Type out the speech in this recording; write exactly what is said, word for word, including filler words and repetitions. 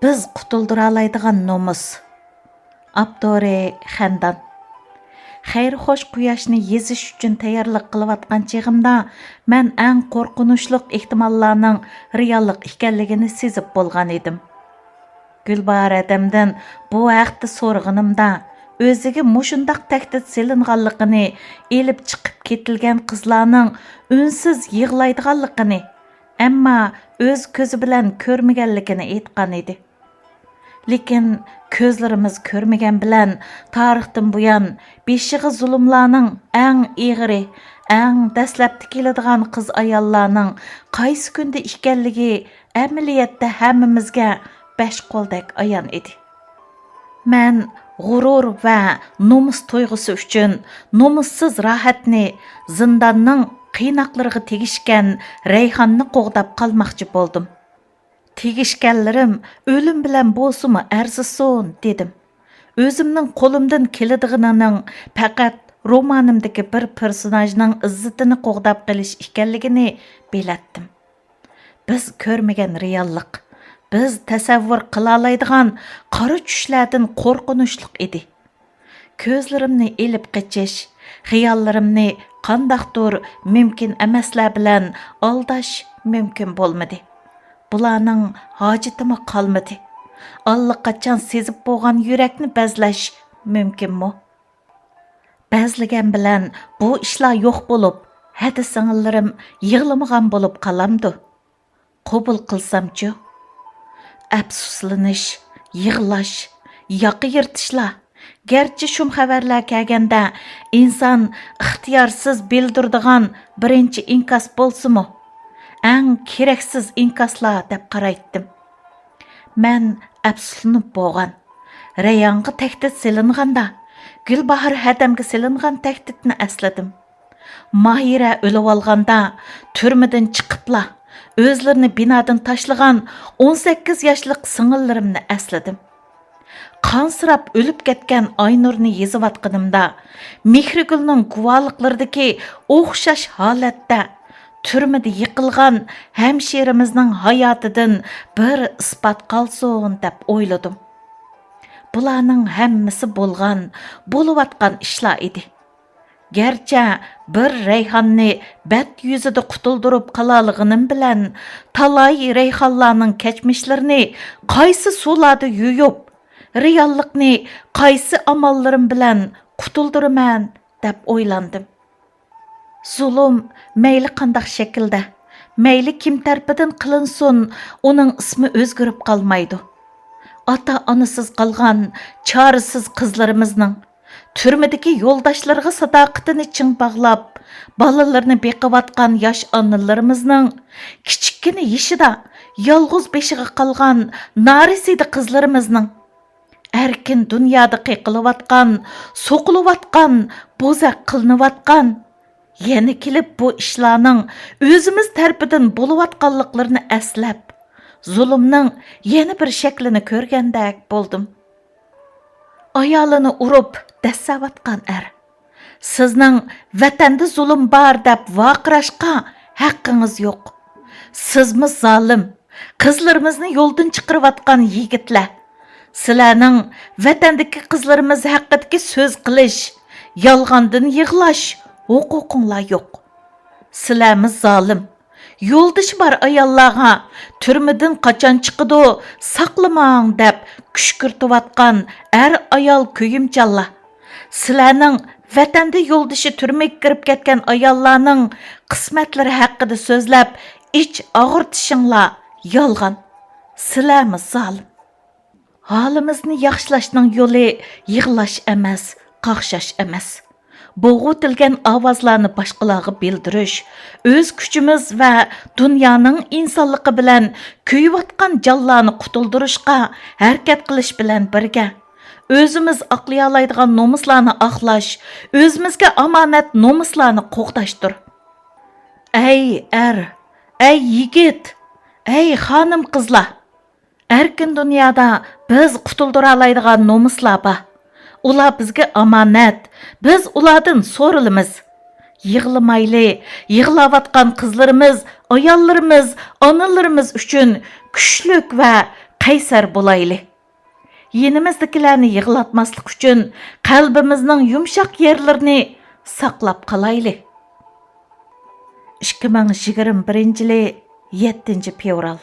بىز قۇتۇلدۇرالايدىغان نومۇس. ئاپتورى خەندان. خەير-خوش قۇياشنى يېزىش ئۈچۈن تەييارلىق قىلىۋاتقان چېغىمدا، مەن ئەڭ قورقۇنچلۇق ئېھتىماللارنىڭ رېئاللىق ئىكەنلىكىنى سېزىپ بولغان ئىدىم. گۈلباھار ھەدەمدىن بۇ ھەقتە سورىغىنىمدا، ئۆزىگە مۇشۇنداق تەھدىت سېلىنغانلىقىنى، ئېلىپ چىقىپ كېتىلگەن قىزلارنىڭ ئۈنسىز يىغلايدىغانلىقىنى، ئەمما ئۆز كۆزى بىلەن كۆرمىگەنلىكىنى ئېيتقان ئىدى. لېكىن كۆزلىرىمىز كۆرمىگەن بىلەن تارىختىن بۇيان بېشىغا زۇلۇملارنىڭ ئەڭ ئېغىرى، ئەڭ دەسلەپتە كېلىدىغان قىز-ئاياللارنىڭ قايسى كۈندە ئىكەنلىكى ئەمەلىيەتتە ھەممىمىزگە بەش قولدەك ئايان ئىدى. مەن غۇرۇر ۋە نومۇس تۇيغۇسى ئۈچۈن نومۇسسىز راھەتنى، زىنداننىڭ قىيناقلىرىغا تېگىشكەن رەيھاننى قوغداپ قالماقچى بولدۇم. تېگىشكەنلىرىم ئۆلۈم بىلەن بولسىمۇ ئەرزىسۇن، دېدىم. ئۆزۈمنىڭ قولۇمدىن كېلىدىغىنىنىڭ پەقەت رومانىمدىكى بىر پېرسوناژنىڭ ئىززىتىنى قوغداپ قېلىش ئىكەنلىكىنى بىلەتتىم. بىز كۆرمىگەن رېئاللىق، بىز تەسەۋۋۇر قىلالايدىغان قارا چۈشلەردىن قورقۇنچلۇق ئىدى. كۆزلىرىمنى ئېلىپ قېچىش، خىياللىرىمنى قانداقتۇر مۇمكىن ئەمەسلەر بىلەن ئالداش مۇمكىن بولمىدى. بۇلارنىڭ ھاجىتىمۇ قالمىدى. ئاللىقاچان سېزىپ بولغان يۈرەكنى بەزلەش مۇمكىنمۇ؟ بەزلىگەن بىلەن بۇ ئىشلار يوق بولۇپ، ھەدە سىڭىللىرىم يىغلىمىغان بولۇپ قالامدۇ؟ قوبۇل قىلسامچۇ؟ ئەپسۇسلىنىش، يىغلاش، ياقا يىرتىشلار. گەرچە شۇم خەۋەرلەر كەلگەندە ئىنسان ئىختىيارسىز بىلدۈرىدىغان بىرىنچى ئىنكاس بولسىمۇ، ئەڭ كېرەكسىز ئىنكاسلار دەپ قارايتتىم. مەن ئەپسۇسلىنىپ بولغان. رەيھانغا تەھدىت سېلىنغاندا، گۈلباھار ھەدەمگە سېلىنغان تەھدىتنى ئەسلىدىم. ماھىرە ئۆلۈۋالغاندا، تۈرمىدىن چىقىپلا، ئۆزلىرىنى بىنادىن تاشلىغان ئون سەككىز ياشلىق سىڭىللىرىمنى ئەسلىدىم. قانسىراپ ئۆلۈپ كەتكەن ئاينۇرنى يېزىۋاتقىنىمدا، مېھرىگۈلنىڭ گۇۋاھلىقلىرىدىكى ئوخشاش ھالەتتە تۈرمىدە يىقىلغان ھەمشىرىمىزنىڭ ھاياتىدىن بىر ئىسپات قالسۇن دەپ ئويلىدىم. بۇلارنىڭ ھەممىسى بولغان، بولۇۋاتقان ئىشلار ئىدى. گەرچە بىر رەيھاننى بەت يۈزىدە قۇتۇلدۇرۇپ قالالىغىنىم بىلەن، تالاي رەيھانلارنىڭ كەچمىشلىرىنى قايسى سۇلاردا يۇيۇپ، رېئاللىقنى قايسى ئاماللىرىم بىلەن قۇتۇلدۇرىمەن دەپ ئويلاندىم. زۇلۇم مەيلى قانداق شەكىلدە، مەيلى كىم تەرىپىدىن قىلىنسۇن، ئۇنىڭ ئىسمى ئۆزگىرىپ قالمايدۇ. ئاتا-ئانىسىز قالغان چارىسىز قىزلىرىمىزنىڭ، تۈرمىدىكى يولداشلىرىغا ساداقىتىنى چىڭ باغلاپ، بالىلىرىنى بېقىۋاتقان ياش ئانىلىرىمىزنىڭ، كىچىككىنە يېشىدا يالغۇز بېشىغا قالغان نارەسىدە قىزلىرىمىزنىڭ، ئەركىن دۇنيادا قېقىلىۋاتقان، سوقۇلۇۋاتقان، بوزەك قىلىنىۋاتقان، يەنە كېلىپ بۇ ئىشلارنىڭ ئۆزىمىز تەرىپىدىن بولۇۋاتقانلىقلىرىنى ئەسلەپ، زۇلۇمنىڭ يەنە بىر شەكلىنى كۆرگەندەك بولدۇم. ئايالىنى ئۇرۇپ دەسسەۋاتقان ئەر. سىزنىڭ ۋەتەندە زۇلۇم بار دەپ ۋارقىراشقا ھەققىڭىز يوق. سىزمۇ زالىم، قىزلىرىمىزنى يولدىن چىقىرىۋاتقان يىگىتلەر. سىلەرنىڭ ۋەتەندىكى قىزلىرىمىز ھەققىدىكى سۆز قىلىش، يالغاندىن يىغلاش ھوقۇقۇڭلار يوق. سىلەرمۇ زالىم. يولدىشى بار ئاياللارغا تۈرمىدىن قاچان چىقىدۇ، ساقلىماڭ دەپ كۈشكۈرتۈۋاتقان ئەر-ئايال كۆيۈمچانلار. سىلەرنىڭ ۋەتەندە يولدىشى تۈرمىگە كىرىپ كەتكەن ئاياللارنىڭ قىسمەتلىرى ھەققىدە سۆزلەپ ئىچ ئاغرىتىشىڭلار يالغان. سىلەرمۇ زالىم. ھالىمىزنى ياخشىلاشنىڭ يولى يىغلاش ئەمەس، قاقشاش ئەمەس. بوغۇۋېتىلگەن ئاۋازلارنى باشقىلارغا بىلدۈرۈش، ئۆز كۈچىمىز ۋە دۇنيانىڭ ئىنسانلىقى بىلەن كۆيۈۋاتقان جانلارنى قۇتۇلدۇرۇشقا ھەرىكەت قىلىش بىلەن بىرگە، ئۆزىمىز ئاقلىيالايدىغان نومۇسلارنى ئاقلاش، ئۆزىمىزگە ئامانەت نومۇسلارنى قوغداشتۇر. ئەي ئەر، ئەي يىگىت، ئەي خانىم-قىزلار! ئەركىن دۇنيادا بىز قۇتۇلدۇرالايدىغان نومۇسلار بار. ئۇلار بىزگە ئامانەت. بىز ئۇلاردىن سورىلىمىز. يىغلىمايلى، يىغلاۋاتقان قىزلىرىمىز، ئاياللىرىمىز، ئانىلىرىمىز ئۈچۈن كۈچلۈك ۋە قەيسەر بولايلى. يېنىمىزدىكىلەرنى يىغلاتماسلىق ئۈچۈن قەلبىمىزنىڭ يۇمشاق يەرلىرىنى ساقلاپ قالايلى. ئىككى مىڭ يىگىرمە بىرىنچى يىلى يەتتىنچى فېۋرال.